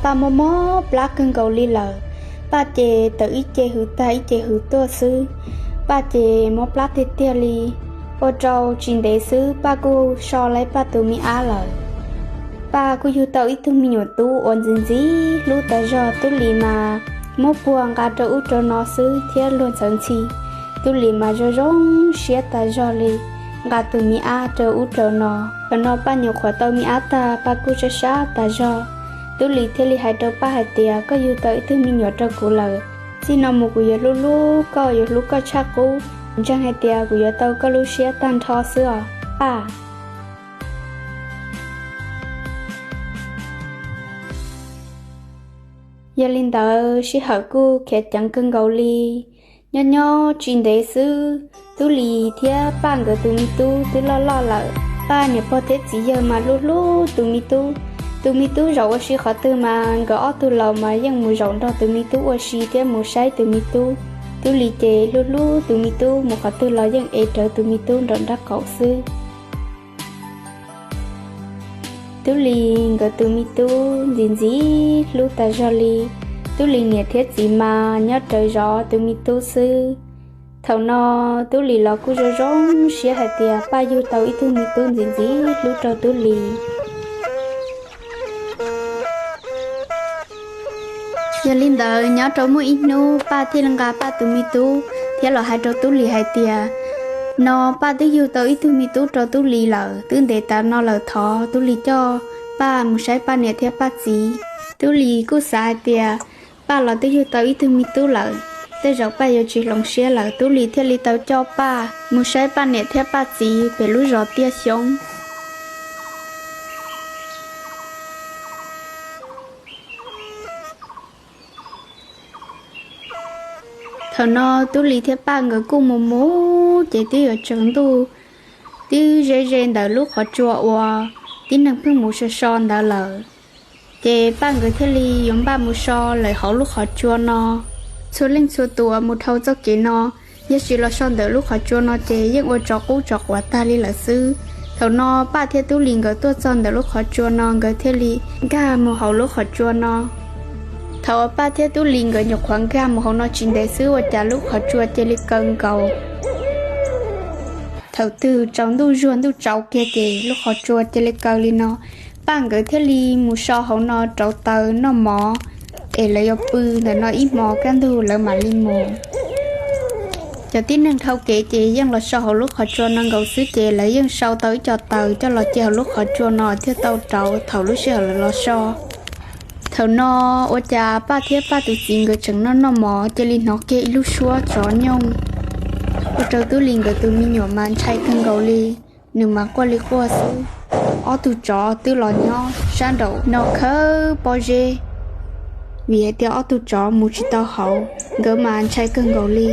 Paj mob mob plab kawg nkaus li lawm. Paj ces tawm ib ce hws tag ib ce hws tuaj xwb. Paj ces mob plab tiag tiag li. Ua rau tsis ntev xwb Paj kuj so laib Paj tus me ab lawm. Paj kuj yug tau ib tug me nyuam tub uas ntxim ntxim hlub tas zog. Tub Lis mas muab puag nqa rau ub rau no xwb thiab luag ntxhi. Tub Lis mas zoo zoo siab tas zog li, nqa tus me ab rau ub rau no. Thaum no Paj nyuam qhuav tau me ab tag, Paj kuj sab sab tas zog. Tub Lis thiaj li hais rau Paj hais tias, koj yug tau ib tug me nyuam rau kuv lawm, txij no mus kuv yuav hlub hlub koj, yuav hlub koj tshaj qub. Ntseeg hais tias kuv yuav tau koj lub siab tag nrho xwb os Paj. Yog li ntawd sij hawm kuj khiav ceev kawg nkaus li. Nyob nyob tsis ntev xwb, Tub Lis thiab Paj nkawd tus me tub twb loj loj lawm. Paj niam pog thiab txiv yawg mas hlub hlub tus me tub. Tus me tub zaum ua si qhov twg mas nkawd ob tug laus mas yeej mus zaum nrog tus me tub ua si thiab mus saib tus me tub. Tub Lis ces hlub hlub tus me tub, mus qhov twg los yeej ev rawv tus me tub nram nraub qaum xwb. Tub Lis nkawd tus me tub ntxim ntxim hlub tas zog li. Tub Lis niam thiab txiv mas nyob rawv zov tus me tub xwb. Thaum no Tub Lis los kuj zoo zoo siab hais tias Paj yug tau ib tug me tub ntxim ntxim hlub rau Tub Lis. Yog li ntawd nyob rau muaj ib hnub Paj thiaj li nqa Paj tus me tub thiab los hais rau Tub Lis hais tias, no Paj twb yug tau ib tug me tub rau Tub Lis lawm, twb ntev tas no lawm, thov Tub Lis coj Paj mus saib Paj niam thiab Paj txiv. Tub Lis kuj xav hais tias Paj los twb yug tau ib tug me tub lawm, tej zaum Paj yuav tsis hloov siab lawm. Tub Lis thiaj li tau coj Paj mus saib Paj niam thiab Paj txiv pem lub zos Tiaj Xyoob. Thaum no Tub Lis thiab Paj nkawd kuj mus mus ces twb yuav tsaus ntuj, twb ze ze ntawm lub qhov tsua uas tib neeg pheej mus so so ntawd lawm. Ces Paj nkawd thiaj li yuav npaj mus so lawm hauv lub qhov tsua no. Txhua leej txhua tus uas mus dhau txoj kev no, yog tsis los so ntawm lub qhov tsua no ces yeej ua tsov qub tsov quav tag li lawm xwb. Thaum no Paj thiab Tub Lis nkawd tuaj txog ntawm lub qhov tsua no, nkawd thiaj li nkag mus hauv lub qhov tsua no. Thaum uas Paj thiab Tub Lis nkawd nyuam qhuav nkag mus hauv no tsis ntev xwb, ua cas lub qhov tsua cia li kaw nkaus. Thaum twg tsaus ntuj zuag ntuj tsaus kiag ces lub qhov tsua cia li kaw li no. Paj nkawd thiaj li mus so hauv no rauv taws noj mov, es lawv yuav pw ntawm no ib hmo kaj ntug lawv mam li mus. Cov tib neeg dhau kev ces yeej los so hauv lub qhov tsua no nkaus xwb, ces lawv yeej sau tau ib co taws coj los cia hauv lub qhov tsua no thiaj tau rauv thaum lub sij hawm lawv los so. Thaum no ua cas Paj thiab Paj tus txiv nkawd tseem noj noj mov cia li hnov kiag ib lub suab tsov nyooj, ua rau Tub Lis nkawd tus me nyuam mas ntshai kawg nkaus li. Nws mas quaj li quaj xwb. Ob tug tsov twb los nyob sab nraum no khawb pob zeb, vim hais tias ob tug tsov mus tsis tau hauv, nkawd mas ntshai kawg nkaus li.